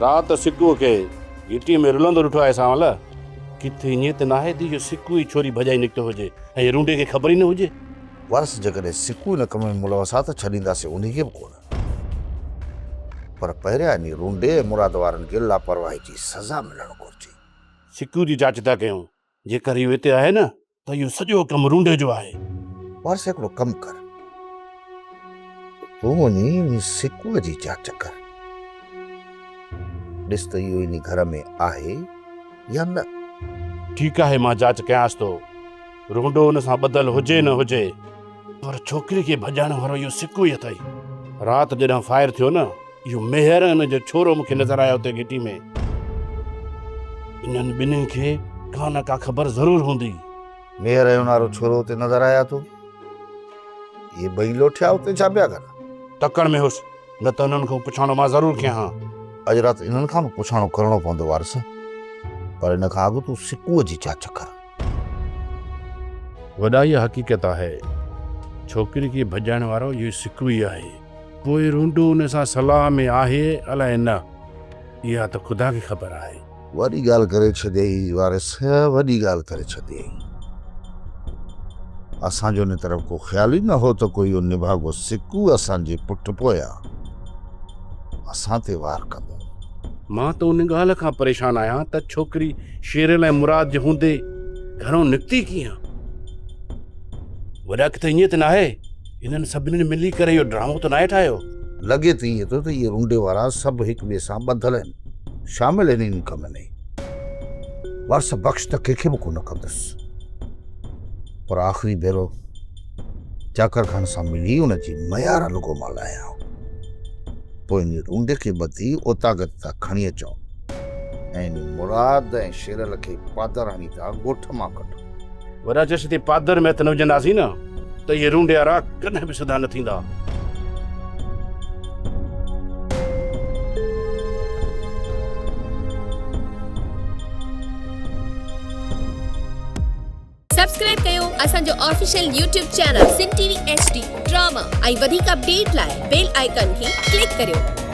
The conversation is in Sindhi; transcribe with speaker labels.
Speaker 1: رات سڪوء کي گهٽيء ۾ رلندو ڏٺو آهي سانول. ڪٿي ائين ته ناهي ته اهو سڪو ئي ڇوري ڀڄائي نڪتو هجي ۽ رونڊي کي خبر ئي نه هجي.
Speaker 2: وارث جيڪڏهن سڪو ان ڪم ۾ ملوث آ ته ڇڏينداسين انهي کي به ڪونه. پر پهريان انهي رونڊي ۽ مراد وارن کي لاپرواهي جي سزا ملڻ گهرجي.
Speaker 1: سڪو جي جاچ ٿا ڪيون. جيڪر اهو هتي آهي نه ته اهو سڄو ڪم رونڊي جو آهي.
Speaker 2: وارث هڪڙو ڪم ڪر. تون وڃي انهي سڪوء جي جاچ ڪر. ڏس ته اهو انهي گهر ۾ آهي يا نه.
Speaker 1: ٺيڪ آهي مان جاچ ڪيانس ٿو. رونڊو ان سان ٻڌل هجي نه هجي پر ڇوڪري کي ڀڄائڻ وارو اهو سڪو ئي اٿئي. رات جڏهن فائر ٿيو نه اهو ميهر ۽ ان جو ڇورو مون کي نظر آيا اتي گهٽي ۾. انهن ٻنهي کي ڪا نه ڪا خبر ضرور هوندي.
Speaker 2: ميهر ۽ ان وارو ڇورو اتي نظر آيا اٿو. اهي ٻئي لوٺيا اتي ڇا پيا ڪن؟
Speaker 1: تڪڙ ۾ هيس نه ته انهن کان پڇاڻو مان ضرور ڪيان ها.
Speaker 2: اڄ رات انهن کان به پڇاڻو ڪرڻو پوندو وارث. پر ان کان اڳ تون سڪوء جي جاچ ڪر.
Speaker 1: وڏا اها حقيقت آهي. ڇوڪري کي ڀڄائڻ وارو اهو سڪو ئي آهي. پوء رونڊو ان سان صلاح ۾ آهي الائي نه، اها ته خدا کي خبر آهي.
Speaker 2: وڏي ڳالهه ڪري ڇڏيئي وارث، وڏي ڳالهه ڪري ڇڏيئي. اسان جو ان طرف ڪو خيال ئي نه هو ته ڪو اهو نڀاڳو سڪو اسان جي پٺ پويان اسان تي وار ڪندو.
Speaker 1: مان ته ان ڳالهه کان پريشان آهيان ته ڇوڪري شيرل ۽ مراد جي هوندي گهرئون نڪتي ڪيئن؟ وڏا ڪٿي ائين ته ناهي هنن سڀني ملي ڪري اهو ڊرامو ته ناهي ٺاهيو؟
Speaker 2: لڳي ته ائين ٿو ته اهي رونڊي وارا سڀ هڪ ٻئي سان ٻڌل آهن، شامل آهن ان ڪم ۾. وارث بخش ته ڪنهن کي به ڪونه ڪندس. پر آخري ڀيرو چاڪر خان سان ملي ان جي ميار الڳو مان لاهيان. پوء ان رونڊي کي ٻڌي اوطاق تان کڻي اچون. ۽ ان مراد ۽ شيرل کي پادر هڻي ٿا ڳوٺ مان ڪڍون.
Speaker 1: وڏا جيستائين پادر ۾ هٿ نه وجهنداسين نه ته اهي رونڊيارا ڪڏهن به سڌا نه ٿيندا.
Speaker 3: سبسڪرائب ڪيو اسان جو official YouTube channel Sindh T V H D drama ۽ وڌيڪ اپڊيٽ لاء بيل آئيڪان کي ڪلڪ ڪريو.